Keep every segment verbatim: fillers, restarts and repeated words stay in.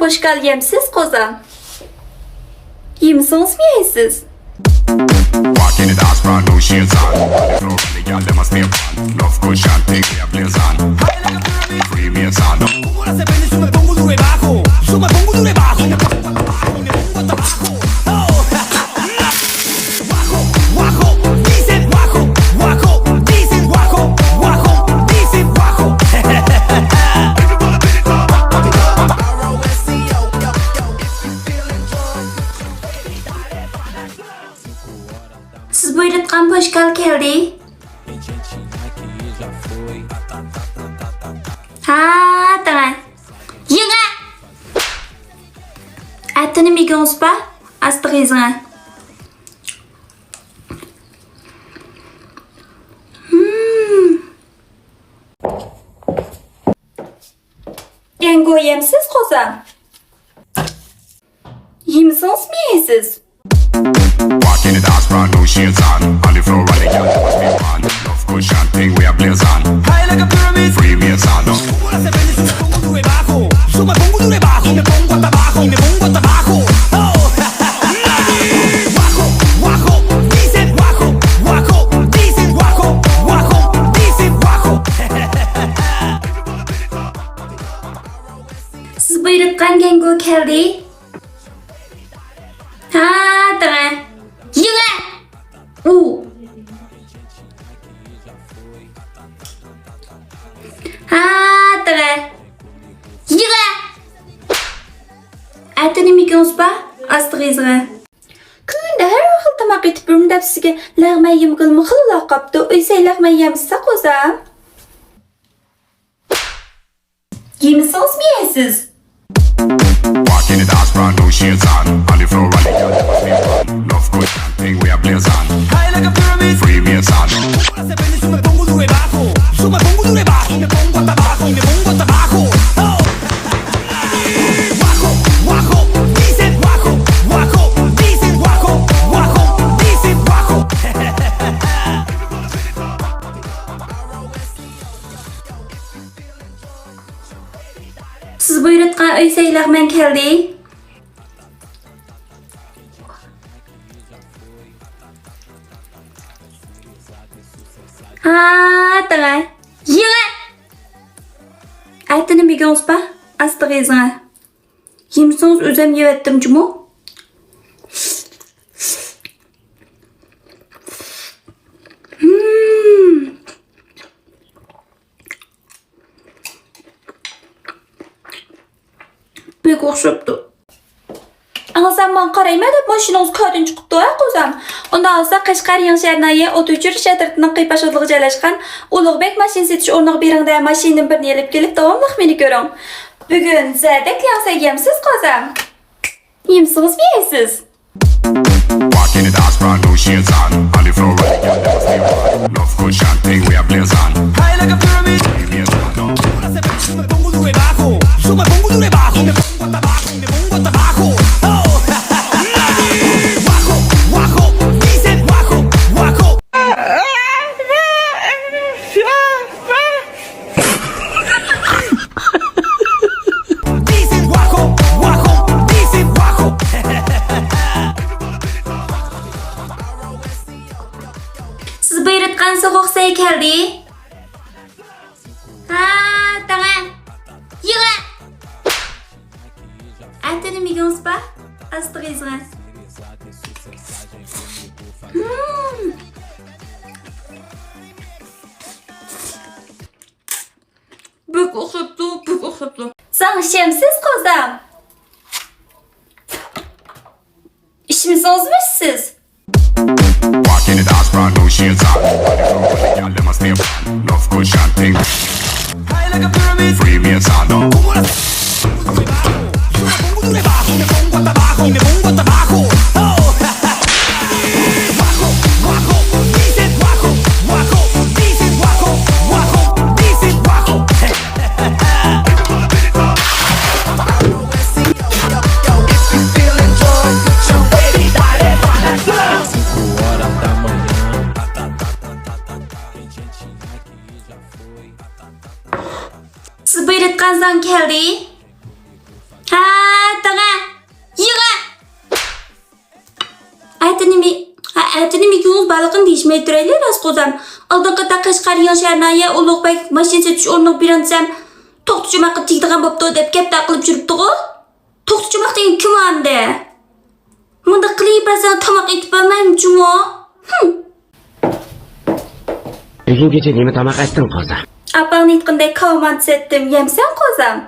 پوشكال يەمسىز قوزام؟ يېمىسىڭىزمۇ يەيسىز. Walking the dance floor, no shades on. Floor, the girl, they must be fun. Love cushion, take me a blaze on. Free me a son. سىز بۇيرۇتقان پوشكال كەلدى. ھا، تەڭە. يېڭە. ئەتىنى مىگىڭ سۇپا، ئاستىغا يېزىڭە. ھىم. يەڭگۇ يەمسىز قوزام؟ يېمىسىڭىزمۇ يەيسىز. Walking the dance floor, no shades on. On the floor, running, girl, they must be fun. Love cushion, thing, we a blaze on. High like a pyramid. Free me a son. سىز بۇيرۇتقان گەڭگو كەلدى. ھا، تەڭە. يېڭە. ئۇ. ھا، تەڭە. يېڭە. ئەتىنى مىكىڭ سۇپا، ئاستىغا يېزىغە. كۈندە ھەر خىل تاماق ئېتىپ بېرىمەن دەپ سىزگە لەغمەن يېمىگىلىمۇ خېلى ۋاقىت قاپتۇ. ئۆي سەي لەغمەن يەمسىز قوزام. يېمىسىڭىزمۇ يەيسىز. Walking the dance floor, no shades on. On the floor, running, girl, they must be fun. Love cushion, thing, we a blaze on. High like a pyramid. Free me a son. سىز بۇيرۇتقان ئۆي سەي لەغمەن كەلدى. ھا، تەڭە. يېڭى. ئەتىنى مىگىڭ سۇپا، ئاستىغا يېزىڭە. يېمىسىڭىز ئۆزەم يەۋەتتىم جۇمۇ. ھىم. بەك ئوخشاپتۇ. ئاڭلىسام، ماڭا قارايمەن دەپ ماشىنىڭىز كاردىن چىقىپتۇ ھە قوزام. ئۇنداق بولسا، قەشقەر يېڭىشەھەر ناھىيە ئوت ئۆچۈرۈش ئەترىتىنىڭ قىيپاش ئۇدۇلىغا جايلاشقان ئۇلۇغبېك ماشىنا سېتىش ئورنىغا بېرىڭ-دە، ماشىنىدىن بىرنى ئېلىپ كېلىپ، داۋاملىق مېنى كۆرۈڭ. بۈگۈن زەردەك يەڭسەي يەمسىز قوزام. يېمىسىڭىزمۇ يەيسىز. Walking the dance floor, no shades on. On the floor, running, girl, they must be fun. Love cushion, thing, we a blaze on. High like a pyramid. Free me a son. سىز بۇيرۇتقان سوغۇق سەي كەلدى. ھا، تەڭە. يېڭى. ئەتىنى مىگىڭ سۇپا، ئاستىغا يېزىڭە. ھىم. بەك ئوخشاپتۇ، بەك ئوخشاپتۇ. ساڭا ئىشەمسىز قوزام؟ ئىشمىسىڭىزمۇ ئىشسىز. Walking the dance floor, no shades on. Girl, they must be fun. Love cushion thing. High like a pyramid. Free me a son. سىز بۇيرۇتقان زاڭ كەلدى. ھە، تاڭا، يېڭە. ئەتە نېمە، ھە، ئەتە نېمە كۈنىڭىز بارلىقىنى دېيىشمەي تۇرايلى، راست قوزام. ئالدىنقى قېتىم قەشقەر يېڭى شەھەر ناھىيە ئۇلۇغبەگ ماشىنا سېتىش ئورنىغا بېرىڭ دېسەم، توختىچۇماققا تېگىدىغان بوپتۇ دەپ گەپ تارقىلىپ يۈرۈپتىغۇ. توختىچۇماق دېگەن كىم ئەمدى؟ مۇنداق قىلىۋەرسەڭ تاماق ئېتىپ بەرمەيمەن جۇمۇ. ھىم. بۈگۈن كېچە نېمە تاماق ئەتتىڭ، قوزام؟ ئاپاڭ ئېيتقىنىدەك كاۋا مانتىسى ئەتتىم، يەمسەن، قوزام؟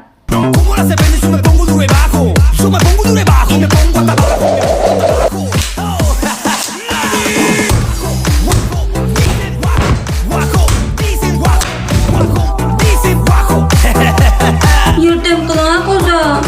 ياردەم قىلىڭا، قوزام.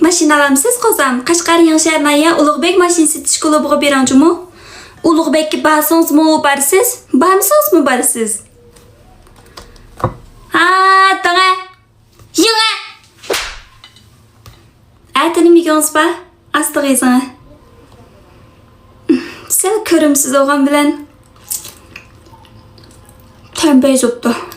ماشىنا ئالامسىز، قوزام؟ قەشقەر يېڭىشەھەر ناھىيە ئۇلۇغبەگ ماشىنا سېتىش كۇلۇبىغا بېرىڭ جۇمۇ. ئۇلۇغبەگكە بارسىڭىزمۇ بارىسىز، بارمىسىڭىزمۇ بارىسىز. ھا، تاڭا. يېڭى. ئەتە نېمە يېگۈڭىز بار؟ ئاستىغا يېزىڭە. سەل كۆرۈمسىز بولغان بىلەن تەمبەي زوپتۇ.